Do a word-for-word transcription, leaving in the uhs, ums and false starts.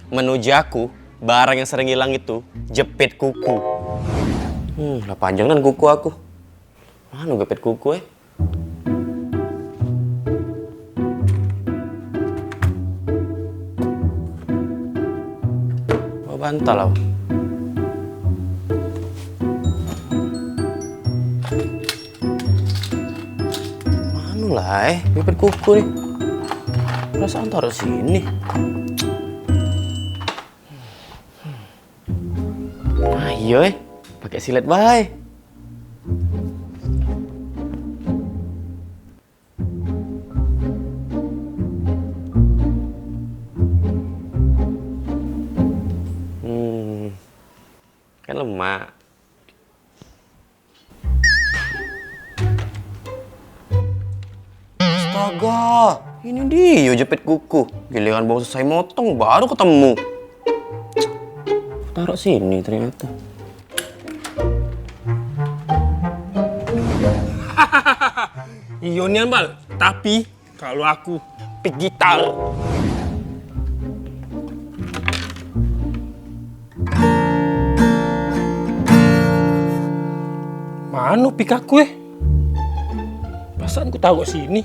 Men uji aku, barang yang sering ilang itu jepit kuku. Hmm, lah panjang nian kuku aku. Mano jepit kuku, eh? Bawa bantal aku. Mano lah, eh, jepit kuku ni. Perasaan taruh sini. Ah, iyo, eh. Pakai silet bae. Hmm. Kan lemak. Astaga, ini dio jepit kuku. Giliran baru selesai motong, baru ketemu. Taruh sini ternyata. Iyo nian, Bal. Tapi kalu aku pick gitar. Mano pick aku, eh? Perasaan ku taruh sini.